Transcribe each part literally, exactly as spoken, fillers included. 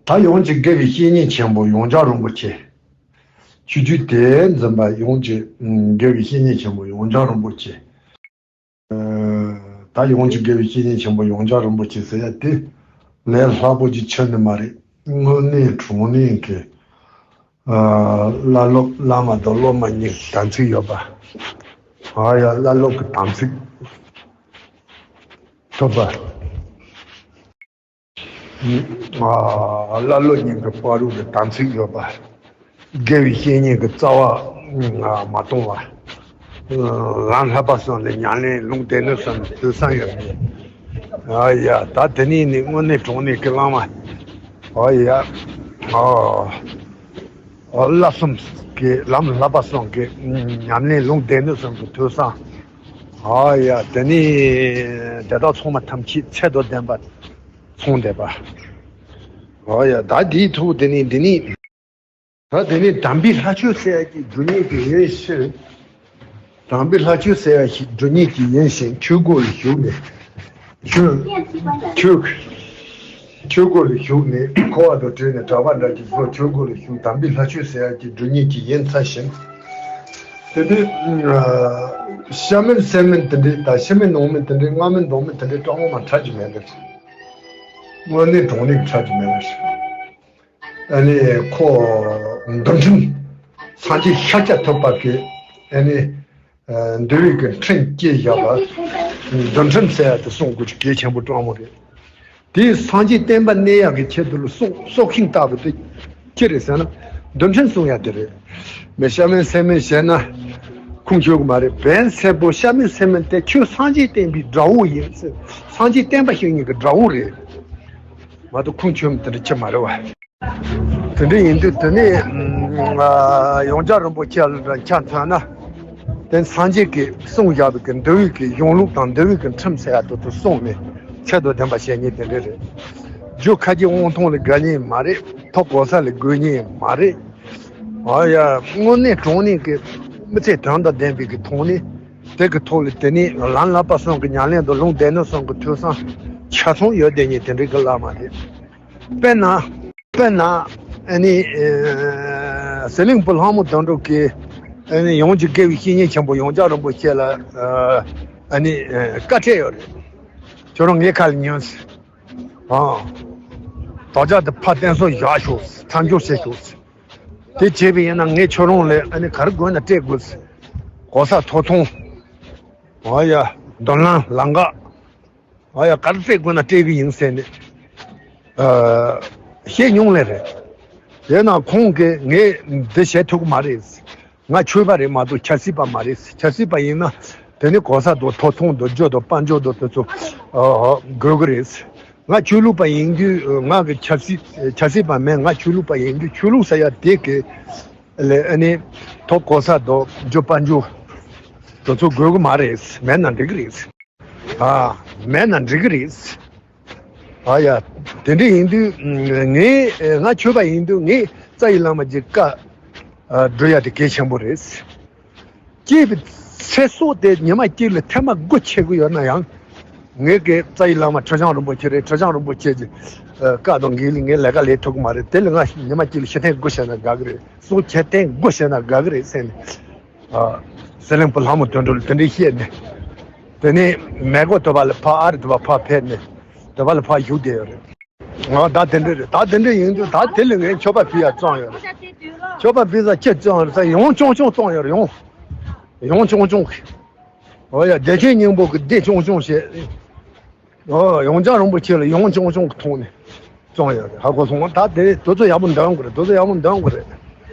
ད་ཡོངས་ཀྱི་དགེ་བའི་བཤེས་གཉེན་ཆེན་པོ་ཡོངས་གྲགས་རིན་པོ་ཆེ། ཆོས་བརྒྱུད་དེ་འཛིན་པ་ཡོངས་ཀྱི་ཨ་དགེ་བའི་བཤེས་གཉེན་ཆེན་པོ་ཡོངས་གྲགས་རིན་པོ་ཆེ། ཨ་ད་ཡོངས་ཀྱི་དགེ་བའི་བཤེས་གཉེན་ཆེན་པོ་ཡོངས་གྲགས་རིན་པོ་ཆེ་ཟེར་ཡ་དེ་ལས་སླ་པོ་ཅིག་ཆགས་ནི་མ་རེད། དངོས་གནས་དྲང་གནས་ཀྱི་ཨ་བླ་སློབ་བླ་མ་དང་སློབ་མ་གཉིས་ཀྱི་དམ་ཚིག་ཡོད་པ། ཨ་ཡ་བླ་སློབ་ཀྱི་དམ་ཚིག་ཐོབ་པ། ཨ་བླ་སློབ་གཉིས་ཀྱི་བར་དུ་གི་དམ་ཚིག་ཡོད་པ། དགེ་བའི་བཤེས་གཉེན་གྱི་རྩ་བ་མ་སྟོངས་པ། ལམ་བསླབ་པ་གསུམ་ལ་ཉམས་ལེན་ལུང་སྡེ་སྣོད་གསུམ་ཐོས་བསམ་ཡོད་མེད། ཨ་ཡ་ད་དེ་ནས་ནི་དངོས་གནས་དྲང་གནས་ཀྱི་བླ་མ། ཨ་ཡ་ཨ་བསླབ་གསུམ་གྱི་ལམ་བསླབ་པ་གསུམ་གྱི་ཉམས་ལེན་ལུང་སྡེ་སྣོད་གསུམ་གྱི་ཐོས་བསམ། ཨ་ཡ་དེ་ནས་དེ་དག་ཚང་མ་ཐམས་ཅད་ཚད་དང་ལྡན་པ། ཚོང་བསྡད་པ། ཨོ་ཡ་ད་དེའི་ཐོག་དེ་ནས་འདི་ནི། ད་དེ་ནས་དམ་པའི་ལྷ་ཆོས་ཟེར་ཡ་གི་སྒྲུབ་གཉེར་གྱི་ཡིན་ཞིང་། དམ་པའི་ལྷ་ཆོས་ཟེར་ཡ་ཞིག་སྒྲུབ་གཉེར་གྱི་ཡིན་ཞིང་ཆོས་སྒོ་ལ་ཞུགས་ནས། ཆོས། ཆོས། ཆོས་སྒོ་ལ་ཞུགས་ནས་འཁོར་བ་དང་བྲལ་ནས་གྲགས་པ་འདྲ་གྱི་བཟོ་ཆོས་སྒོ་ལ་ཞུགས་དམ་པའི་ལྷ་ཆོས་ཟེར་ཡ་གི་སྒྲུབ་གཉེར་གྱི་ཡིན་ཚར་ཞིང་། དེ་ནས་ཨ་གཤའ་མིན་སེམས་མིན་དེ་འདྲའི་ད་ཕྱི་མིན་ནང་མིན་དེ་འདྲའི་སྔ་མིན་འདང་མིན་དེ་འདྲའི་སྤྲང་མོ་མ་འཁྲབ་ཀྱི་མེད་པར། དངོས་གནས་དྲང་གནས་ཀྱི་འཁྲབ་ཀྱི་མེད་པར། ཨ་ནི་ཁོ་འདུལ་ཁྲིམས་སངས་རྒྱས་ཤཱཀྱ་ཐུབ་པ་གིས་ཨ་ནི་ཨ་འདུལ་བའི་གི་ཁྲིམས་བཅས་བཞག་པ་འདུལ་ཁྲིམས་ཟེར་ཡ་དེ་སྲུང་དགོས་ཀྱི་གལ་ཆེན་པོ་སྤྲང་མོ་རེད། དེས་སངས་རྒྱས་བསྟན་པ་གནས་ཡག་གི་ཆེད་དུ་ལ་སྲོག་སྲོག་ཤིང་ལྟ་བུ་དེ་ཅི་རེད་ཟེར་ན། འདུལ་ཁྲིམས་སྲུང་ཡ་དེ་རེད། མི་གཤའ་མིན་སེམས་མིན་བྱས་ན་ཁུངས་འཁྱོལ་གི་མ་རེད། བན་སེར་པོ་གཤའ་མིན་སེམས་མིན་དེ་ཁྱོད་སངས་རྒྱས་བསྟན་པའི་དགྲ་བོ་ཡིན་ཟེར། སངས་རྒྱས་བསྟན་པ་ཤེས་མཁན་གྱི་དགྲ་བོ་རེད། མ་གཏོགས་ཁུངས་འཁྱོལ་མི་དེ་འདྲ་ཅི་མ་རེད་བ། དེ་འདྲ་ཡིན་དུས་དེ་ནས་ཨ་ཡོངས་གྲགས་རིན་པོ་ཆེ་ལ་འདྲ་ཆ་མཚོན་ན། དེ་སངས་རྒྱས་ཀྱིས་གསུངས་བཞག་པའི་གི་འདུལ་བའི་གི་གཞུང་ལུགས་དང་འདུལ་བའི་གི་ཁྲིམས་ཟེར་ཡ་དེ་ཚོ་སྲུང་ནས་ཚད་དང་ལྡན་པ་བྱེད་མཁན་དེ་འདྲ་རེད། རྒྱུ་ཁ་རྗེ་དབང་ཐང་ལ་དགའ་མཁན་མ་རེད། ཐོབ་གོ་ས་ལ་དགོས་མཁན་མ་རེད། ཨ་ཡ་དངོས་གནས་དྲང་གནས་ཀྱི་མི་ཚེ་དོན་དང་ལྡན་པའི་གི་ཐོག་ནས་དེ་གི་ཐོག་ལ་དེ་ནས་ལམ་བསླབ་པ་གསུམ་གྱི་ཉམས་ལེན་དང་ལུང་སྡེ་སྣོད་གསུམ་གྱི་ཐོས་བསམ་ཆ་ཚང་ཡོད་བསྡད་མཁན་དེ་འདྲའི་གི་བླ་མ་རེད། དཔེར་ན། དཔེར་ན། ཨ་ནི། ཨ་ཟི་ལིང་བུ་ལྷ་མོ་དོན་གྲུབ་ཀྱིས། ཨ་ནི་ཡོངས་ཀྱི་དགེ་བའི་བཤེས་གཉེན་ཆེན་པོ་ཡོངས་གྲགས་རིན་པོ་ཆེ་ལ། ཨ་ནི། བཀའ་སྤྲད་ཡོད་རེད། ཁྱོད་རང་ངའི་ཁ་ལ་ཉོན། ཨ། དོ་ཅག་དེ་ཕར་བསྟན་སྲུང་བཞག་ཤོག་མཚམས་འཇོག་བྱེད་ཤོག་དེ་བྱས་པ་ཡིན་ན་ངས་ཁྱོད་རང་ལ་ཨ་ནི་ག་རེ་དགོས་ན་སྤྲད་དགོས། གོ་ས་ཐོབ་ཐང་། ཨ་ཡ། མདུན་ལམ་ལམ་ཁ། ཨ་ཡ་ག་རེ་སྤྲད་དགོས་ན་སྤྲད་གི་ཡིན་ཟེར་ནས། ཨ། བཤད་མྱོང་ལེ་རེད། དེས་ན་ཁོང་གིས་ངས་འདི་བྱེད་ཐུབ་ཀྱི་མ་རེད། ང་ཆོས་པ་རེད་མ་གཏོགས་ཆབ་སྲིད་པ་མ་རེད། ཆབ་སྲིད་པ་ཡིན་ན་དེ་ནི་གོ་ས་དང་ཐོབ་ཐང་དང་རྒྱུ་དང་དཔལ་འབྱོར་དང་དེ་ཚོ་ཨ་དགོས་ཀྱི་རེད། ང་ཆོས་ལུགས་པ་ཡིན་དུས་ང་གི་ཆབ་སྲིད་ཆབ་སྲིད་པ་མིན། ང་ཆོས་ལུགས་པ་ཡིན་དུས་ཆོས་ལུགས་ཟེར་ཡ་དེ་གི་ལས་ཨ་ནི་ཐོབ་གོ་ས་དང་རྒྱུ་དཔལ་འབྱོར་དེ་ཚོ་དགོས་ཀྱི་མ་རེད། མེད་ན་འགྲིག་གི་རེད། ཨ། མེད་ན་འགྲིག་གི་རེད། ཨ་ཡ། དེ་འདྲ་ཡིན་དུས་ངས་ང་ཆོས་པ་ཡིན་དུས་ངས་རྩ་བའི་བླ་མ་གི་བཀའ་སྒྲུབ་ཡ་དེ་གལ་ཆེན་པོ་རེད། སྐྱེས་པའི་ཚེ་སྲོག་དེ་ཉི་མ་གཅིག་ལ་ཐེངས་མ་དགུ་ཆད་ཀྱི་ཡོད་ན་ཡང་། ངས་ཀྱི་རྩ་བའི་བླ་མ་ཁྲི་བྱང་རིན་པོ་ཆེ་རེད། ཁྲི་བྱང་རིན་པོ་ཆེ་གི་བཀའ་དང་འགན་ལ་ངས་ལས་ཀ་ལས་ཐུབ་ཀྱི་མ་རེད། དེ་ལ་ང་ཉི་མ་གཅིག་ལ་ཤི་ཐེངས་དགུ་བྱས་ན་དགའ་གི་རེད། སྲོག་ཆད་ཐེངས་དགུ་བྱས་ན་དགའ་གི་རེད་ཟེར་ནས། ཨ། ཟི་ལིང་བུ་ལྷ་མོ་དོན་གྲུབ་ལ་དེ་འདྲའི་བཤད་ནས། དེ་ནས་མེག་གོ་དོ་བ་ལ་ཕ་ཨ་རི་དོ་བ་ཕ་ཕེབས་ནས་དོ་བ་ལ་ཕ་བཞུགས་བསྡད་ཡོད་རེད། ཨ། ད་དེ་འདྲ་རེད། ད་དེ་འདྲ་ཡིན་དུས་ད་དེ་ལ་ངས་མཆོད་པ་ཕུལ་ཡ་བརྩམས་ཡོད་རེད། མཆོད་པ་ཕུལ་ས་ཅི་བརྩམས་ཡོད་རེད་ཟེར་ཡོང་ཆུང་ཆུང་བརྩམས་ཡོད་རེད། ཡོང་། ཡོང་ཆུང་ཆུང་གི། ཨོ་ཡ་བདེ་ཆེན་སྙིང་པོ་གི་བདེ་ཆུང་ཆུང་བྱས། ཨོ་ཡོངས་བྱང་རིན་པོ་ཆེ་ལ་ཡོང་ཆུང་ཆུང་གི་ཐོག་ནས་བཙོང་ཡོད་རེད། ཧ་གོ་སོང་། ད་དེ་དུས་ཚོད་ཡག་པོ་འདོན་དགོས་རེད། དུས་ཚོད་ཡག་པོ་འདོན་དགོས་རེད།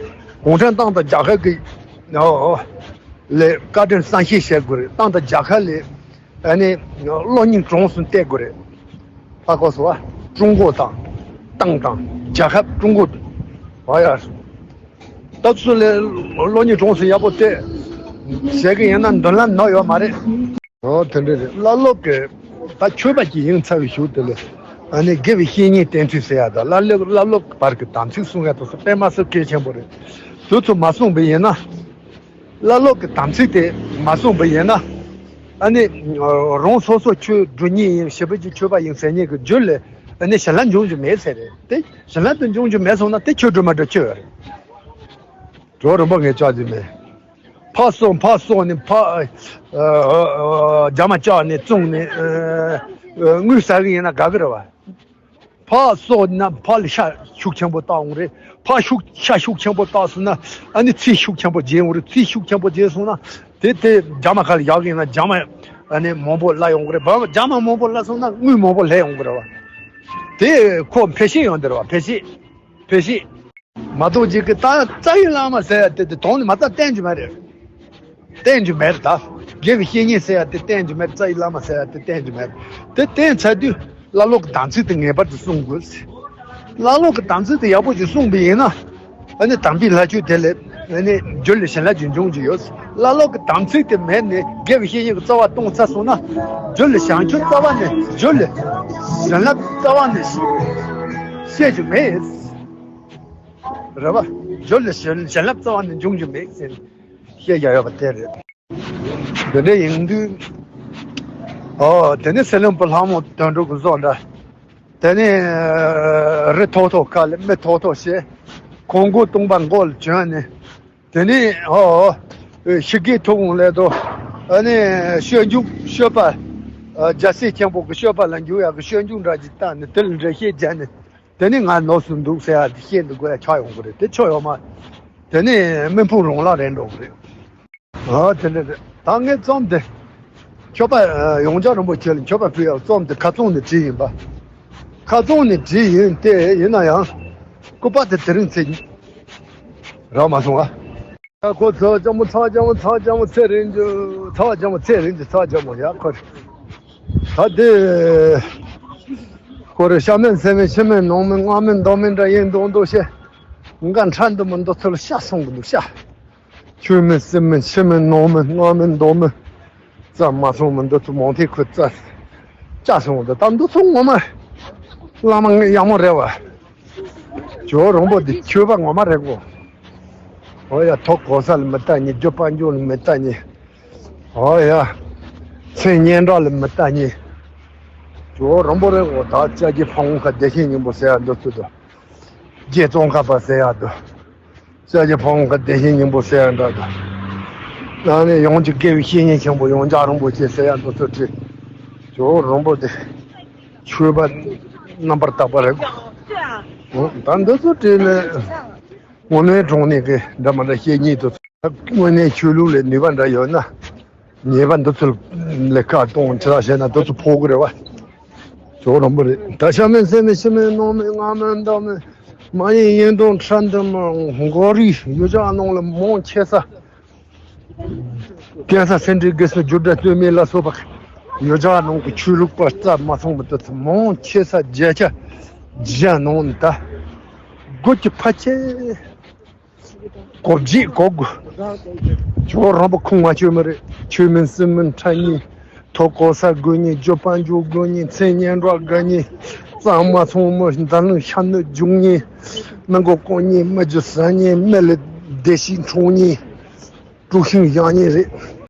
གུང་ཁྲན་ཏང་དང་རྒྱལ་ཁབ་ཀྱི་ཨོ་ལས་བཀའ་དྲིན་བསམ་ཤེས་བྱེད་དགོས་རེད། ཏང་དང་རྒྱལ་ཁབ་ལས་ཨ་ནི་བློ་སྙིང་བྲང་གསུམ་གཏད་དགོས་རེད། ཧ་གོ་སོང་བ། ཀྲུང་གོ་དང་ཏང་དང་རྒྱལ་ཁབ་ཀྲུང་གོ། ཨོ་ཡ། ད་ཚོ་ལས་བློ་སྙིང་བྲང་གསུམ་ཡག་པོ་གཏད་བྱེད་ཀྱི་ཡིན་ན་མདུན་ལམ་ནོར་ཡོད་མ་རེད། ཨོ་དེ་འདྲ་རེད། བླ་སློབ་ཀྱི་ད་ཆོས་པ་ཅིག་ཡིན་ཚར་བའི་གཞུག་དེ་ལ་ཨ་ནི་དགེ་བའི་བཤེས་གཉེན་བསྟེན་ཚུལ་ཟེར་ཡ་དང་བླ་སློབ་བླ་སློབ་ཀྱི་བར་གྱི་དམ་ཚིག་སྲུང་ཡ་དེ་ཚོ་དཔེ་མ་སྲིད་གལ་ཆེན་པོ་རེད། དེ་ཚོ་མ་སྲུང་བ་ཡིན་ན། བླ་སློབ་ཀྱི་དམ་ཚིག་དེ་མ་སྲུང་བ་ཡིན་ན། ཨ་ནི་རང་སོ་སོ་ཆོས་སྒྲུབ་མཁན་ཡིན། ཞེ་པོ་ཅིག་ཆོས་པ་ཡིན་ཟེར་མཁན་གྱི་རྒྱུད་ལ་ ཨ་ནི་བྱིན་རླབས་འབྱུང་རྒྱུ་མེད་ཟེར་རེད། དེ་བྱིན་རླབས་དེ་འབྱུང་རྒྱུ་མེད་སོང་ན་དེ་ཆོས་སྒྲུབ་མ་སྒྲུབ་ཅི་ཡོད་རེད། གྲོགས་རིན་པོ་ངས་ཅག་ཅི་མེད། ཕར་སོང་ཕར་སོང་ནས་ཕར་རྒྱ་མ་བཅག་ནས་བཙོང་ནས་དངུལ་ཟ་གི་ཡིན་ན་དགའ་གི་རེད་བ། ཕར་སོང་ན་ཕར་ལ་ཤ་ཤུགས་ཆེན་པོ་བཏགས་འོང་རེད། ཕར་ཤུགས་ཤ་ཤུགས་ཆེན་པོ་བཏགས་སོང་ན་ཨ་ནི་ཚིག་ཤུགས་ཆེན་པོ་བརྗེད་འོང་རེད། ཚིག་ཤུགས་ཆེན་པོ་བརྗེད་སོང་ན་དེ་དེ་རྒྱ་མ་ཁ་ལ་བཞག་གི་ཡིན་ན་རྒྱ་མ་ཨ་ནི་མང་པོ་སླ་ཡོང་གི་རེད་བ། རྒྱ་མ་མང་པོ་སླ་སོང་ན་དངུལ་མང་པོ་ལྷད་ཡོང་གི་རེད་བ། དེ་ཁོ་ཕལ་ཆེར་ཡོང་འདི་རེད་བ། ཕལ་ཆེར་ཕལ་ཆེར། མ་གཏོགས་ཅིག་གི་ད་རྩ་བའི་བླ་མ་ཟེར་ཡ་དེ་དེ་དོན་ནི་མ་རྩ་བསྟན་རྒྱུ་མ་རེད། བསྟན་རྒྱུ་མེད་རེད་ད། དགེ་བའི་བཤེས་གཉེན་ཟེར་ཡ་དེ་བསྟན་རྒྱུ་མེད། རྩ་བའི་བླ་མ་ཟེར་ཡ་དེ་བསྟན་རྒྱུ་མེད། དེ་བསྟན་ཚར་དུས་བླ་སློབ་ཀྱི་དམ་ཚིག་དེ་ངེས་པར་དུ་སྲུང་དགོས། བླ་སློབ་ཀྱི་དམ་ཚིག་དེ་ཡག་པོ་ཞིག་སྲུང་བ་ཡིན་ན། ཨ་ནི་དམ་པའི་ལྷ་ཆོས་དེ་ལས་ཨ་ནི་རྒྱུད་ལ་བྱིན་རླབས་ཀྱི་འབྱུང་རྒྱུ་ཡོད། བླ་སློབ་ཀྱི་དམ་ཚིག་དེ་མེད་ནས་དགེ་བའི་བཤེས་གཉེན་གྱི་རྩ་བ་སྟོང་ཚར་སོང་ན། རྒྱུད་ལ་བྱང་ཆུབ་རྩ་བ་ནས་རྒྱུད་ལ་བྱིན་རླབས་རྩ་བ་ནས་སྐྱེ་རྒྱུ་མེད། རེད་བ། རྒྱུད་ལ་བྱིན་བྱིན་རླབས་རྩ་བ་ནས་འབྱུང་རྒྱུ་མེད་ཟེར་བཤད་ཀྱི་ཡོད་པ་དེ་རེད། འདི་འདྲ་ཡིན་དུས། ཨོ་དེ་ནས་སྲིད་བློན་པོ་ལྷ་མོ་དོན་གྲུབ་ཀྱི་བཟོ་འདྲ། དེ་ནས་རི་ཐོག་ཐོག་ཁ་ལ་མི་ཐོག་ཐོག་བྱས། ཁོང་མགོ་སྟོང་པ་མགོ་ལ་གྱོན་ནས། དེ་ནས་ཨོ་ཨོ་ཤི་གེ་ཐུག་འོང་ལས་དོ། ཨ་ནི་སྤྱོད་འཇུག་སྤྱོད་པ། རྒྱལ་སྲས་ཆེན་པོ་གི་སྤྱོད་པ་ལ་འཇུག་ཡག་གི་སྤྱོད་འཇུག་འདྲ་ཅིག་བཏགས་ནས་དེ་ལ་འགྲེལ་བཤད་བརྒྱབ་ནས། དེ་ནས་ང་ནོར་སོང་འདུག་ཟེར་ཡ་དེ་བཤད་འདུག་དགོས་ཡ་ཆགས་ཡོང་གི་རེད། དེ་ཆོ་ཡོད་མ། དེ་ནས་མི་ཕུང་རང་ལ་རེད་འགྲོ་གི་རེད། ཨ་དེ་འདྲ་རེད། ད་ངས་རྩོམ་དེ་མཆོད་པ་ཡོངས་གྲགས་རིན་པོ་ཆེ་ལ་མཆོད་པ་ཕུལ་ཡག་རྩོམ་དེ་ཁ་རྩང་ནས་བྲིས་ཡིན་པ། ཁ་རྩང་ནས་བྲིས་ཡིན་ཏེ་ཡིན་ན་ཡང་སྐུ་པར་དེ་དེ་རིང་ཚེ་རག་མ་སོང་ཨ། ཁོ་ཚོ་ལྕམ་མོ་ཚ་ལྕམ་མོ་ཚ་ལྕམ་མོ་ཚེ་རིང་ཇུ་ཚ་ལྕམ་མོ་ཚེ་རིང་ཇུ་ཚ་ལྕམ་མོ་ཡ་ཁོ་རེད། ད་དེ་ཁོ་རེ་ཤ་མེད་ཟས་མེད་ཆུ་མེད་ནང་མེད་ང་མེད་མདོག་མེད་འདྲ་ཡིན་མདོག་མདོག་བཤད། ང་ཁྲ་འདི་མོ་འདི་ཚོ་ལ་ཤ་སོང་གི་འདུག་ཤ། ཆུ་མེད་ཟས་མེད་ཆུ་མེད་ནང་མེད་ང་མེད་མདོག་མེད། རྩ་མ་སོང་མི་འདི་ཚོ་མང་ཐེག་ཁོ་རྩ། ལྕགས་སོང་འདི་ད་འདི་ཚོ་ངོ་མ། བླ་མ་ངའི་ཡག་མོ་རེད་བ། ཇོ་རོང་པོ་འདི་ཆོས་པ་ངོ་མ་རེད་གོ། ཨོ་ཡ་ཐོག་གོ་ས་ལ་མི་ལྟ་ཉེ་རྒྱུ་དཔལ་འབྱོར་ལ་མི་ལྟ་ཉེ། ཨོ་ཡ། མཚན་སྙན་གྲགས་ལ་མི་ལྟ་ཉེ། ཇོ་རོང་པོ་རེད་གོ། ད་ལྕགས་ཀྱི་ཕ་བོང་ཁ་བདེ་ཆེན་སྙིང་པོ་ཟེར་ཡ་འདི་ཚོ་དང་། རྗེ་ཙོང་ཁ་པ་ཟེར་ཡ་དང་། ལྕགས་ཀྱི་ཕ་བོང་ཁ་བདེ་ཆེན་སྙིང་པོ་ཟེར་ཡ་འདྲ་དང་། ཨ་ནི་ཡང་ཅིག་དགེ་བའི་བཤེས་གཉེན་ཆེན་པོ་ཡང་ལྕགས་རིན་པོ་ཆེ་ཟེར་ཡ་འདི་ཚོ་བྲིས། ཇོ་རོང་པོ་དེ་ཆོས་པ་རྣམ་པར་དག་པ་རེད། ཨོ་ད་འདི་ཚོ་བྲིས་ནས་དངོས་གནས་དྲང་གནས་ཀྱི་འདྲ་མ་འདྲ་བཤད་ཉེས་དེ་ཚོ། དངོས་གནས་ཆོས་ལུགས་ལ་ནུས་པ་འདྲ་ཡོད་ན། ཉེས་པ་འདི་ཚོ་ལས་ཀ་གཏོང་ཆེ་ལ་བྱས་ན་འདི་ཚོ་ཕོག་གི་རེད་བ། ཇོ་རོང་པོ་རེད། ད་ཤ་མེད་ཟས་མེད་ཆུ་མེད་ནང་མེད་ང་མེད་མདོག་མེད། མ་ཡིན་ཡིན་དང་ཁྲ་འདི་མ་མགོ་རིལ་ཡུལ་ལྗོངས་ནང་ལ་མང་ཆེ་ས། ཀན་སར་སེ་འབྲས་དགེ་སོ་རྒྱུ་འབྲས་སྟོད་སྨད་ལ་སོགས་པ། ཡུལ་ལྗོངས་ནང་གི་ཆོས་ལུགས་པ་རྩ་མ་ཚང་མི་འདི་ཚོ་མང་ཆེ་ས་བརྒྱ་ཆ་བརྒྱ་ནང་ནས་ད། དགུ་བཅུ་ཕལ་ཆེར། གོ་བརྗིད་གོ་དགོས། ཇོ་རོང་པོ་ཁུངས་མ་ཆོད་མི་རེད། ཆོས་མིན་སྲིད་མིན་ཁྲ་གཉིས། ཐོག་གོ་ས་དགོས་ཉེ། རྒྱུ་དཔལ་འབྱོར་དགོས་ཉེ། མཚན་སྙན་གྲགས་དགོས་ཉེ། གཙང་མ་ཚང་མ་འཛམ་གླིང་ཤར་ནུབ་འབྱུང་ཉེ། མི་མགོ་སྐོར་ཉེ། མི་རྒྱུ་ཟ་ཉེ། མི་ལ་བདེ་སྐྱིད་འཕྲོག་ཉེ། དཀྲུག་ཤིང་བཞག་ཉེ་རེད།